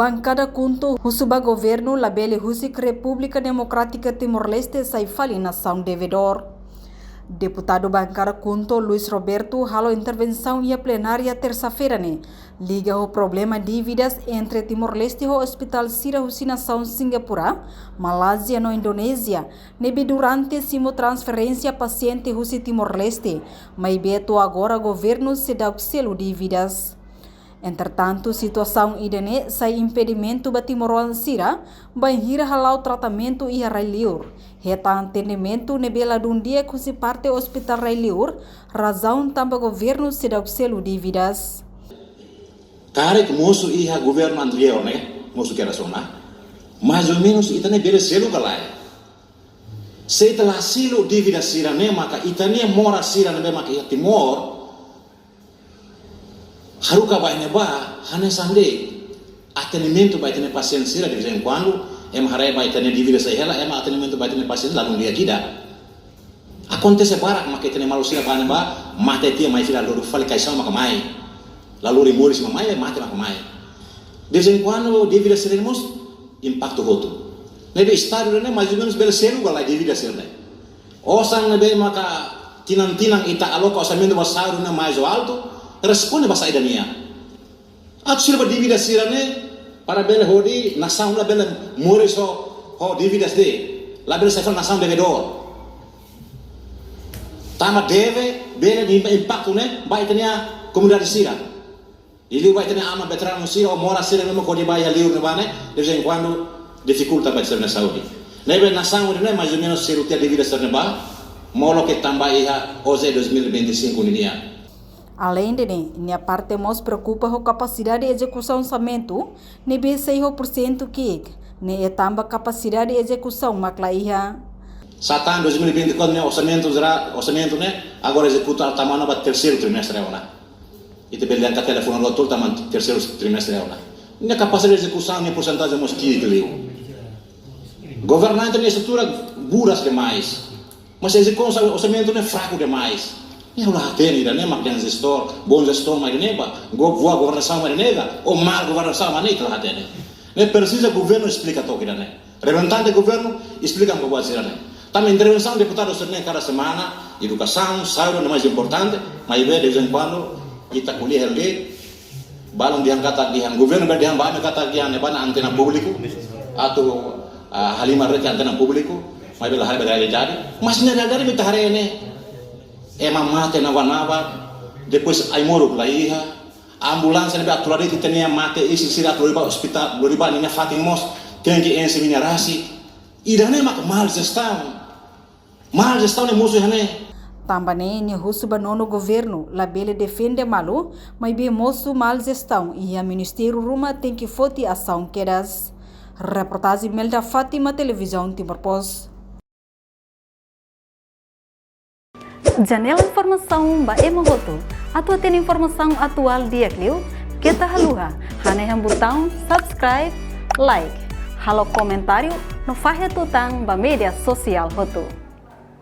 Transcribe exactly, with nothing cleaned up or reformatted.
Bankada KHUNTO husu ba governu labele husik Repúblika Demokrátika Timor-Leste sai fali nasaun devedór. Deputadu bankada KHUNTO Luis Roberto halo intervensaun iha plenária tersa-feira ne'e, liga ho problema dívidas entre Timor-Leste ho ospitál sira husi nasaun Singapura, Malázia no Indonézia, ne'ebé durante simu transferénsia pasiente husi Timor-Leste, maibé to'o agora governu seidauk selu dívidas. Entretantu, situasaun ida-ne'e sai impedimentu ba timoroan sira bainhira hala'o tratamentu iha rai-liur, hetan atendimentu ne'ebé ladún di'ak husi parte ospitál rai-liur, razaun tanba governu seidauk selu dívidas. Karik mosu iha governu anteriór ne'e, mosu kedas ona, mais ou menus ita-nia bele selu ka lae. Se ita la selu dívida sira-ne'e, maka ita-nia moras sira ne'ebé maka iha Timor, haruka ba iha ne'ebá, hanesan de'it atendimentu ba ita-nia pasiente sira de vez em quando, ema haree ba ita-nia dívida sai hela, ema atendimentu ba ita-nia pasiente ladún di'ak ida. Akontese barak maka ita-nia maluk sira ba iha ne'ebá, mate tiha mai fila lori fali kaixaun maka mai. La lori moris maka mai, mate maka mai. De vez em quando, dívida sira mós impaktu hotu. Ne'ebé Estadu ne'e mais ou menus bele selu ka lae dívida sira-ne'e. Osan ne'ebé maka tinan-tinan ita aloka orsamentu ba saúde ne'e mais ou altu, responde ba saida nian. Atu selu ba dívida sira-ne'e, para bele hodi nasaun labele moris ho, ho dívidas de'it, labele sai fali nasaun devedór. Tanba deve, bele impa-, impaktu ne'e ba ita-nia komunidade sira. Liuliu ba ita-nia aman veteranu sira, ou moras sira ne'ebé hodi ba iha liur ne'ebá ne'e, de vez em quando difikulta ba sira-nia saúde. Ne'ebé nasaun ne'e mais ou menus selu tiha dívida sira ne'ebá, molok ke tanba iha O J dois mil e vinte e cinco ninian. Aleinde ne'e, nia parte mós preokupa ho kapasidade ezekusaun orsamentu, ne'ebé sei ho porsentu ki'ik, ne'e tanba kapasidade ezekusaun mak la iha. Sá tan dois mil e vinte e quatro ne'e orsamentu jerál, orsamentu ne'e, agora ezekuta tama ona ba terseiru trimestre ona. Ita bele angka telefone lotul tama terseiru trimestre ona. Ne'e kapasidade ezekusaun ne'e porsentajen mós ki'ik liu. Governante nia estrutura buras demais. Mas ezekusaun orsamentu ne'e fraku demais. Ne'e ha'u la hatene ida-ne'e mak dehan jestór, bom gestor mak ida-ne'e ba, go-, boa governasaun mak ida-ne'e ba, ou mal governasaun mak ne'e ita la hatene. Ne'e presiza governu esplika took ida-ne'e. Reprezentante governu esplika ba buat sira-ne'e. Tanba intervensaun deputadu sira-ne'e kada semana, edukasaun, saúde, no mais importante, maibé de vez em quando, ita ko'alia hela de'it, balun dehan katak dehan, governu bele dehan ba ami katak dehan ne'ebá ne'e antena públiku, atu, ah, halimar rete antena públiku, maibé la haree ba realidade. Mas ne'e realidade mak ita haree ne'e. Ema mate nafatin-nafatin, depois ai-moruk la iha, ambulánsia ne'ebé atu lori ita-nia mate isin sira atu lori ba ospitál, lori ba nia fatin mós, tenke enxe nia rasik. Ida-ne'e mak mal jestaun. Mal jestaun ne'e mosu iha ne'e. Tanba ne'e nia husu ba nonu governu labele defende malu, maibé mosu mal jestaun iha ministériu ruma tenke foti asaun kedas. Reportajen Melda Fátima, Televizaun Timor Post. Janela informasaun ba ema hotu. Atu hatene informasaun atuál di'ak liu, keta haluha hanehan butaun subscribe, like, halo komentáriu no fahe tutan ba média sosiál hotu.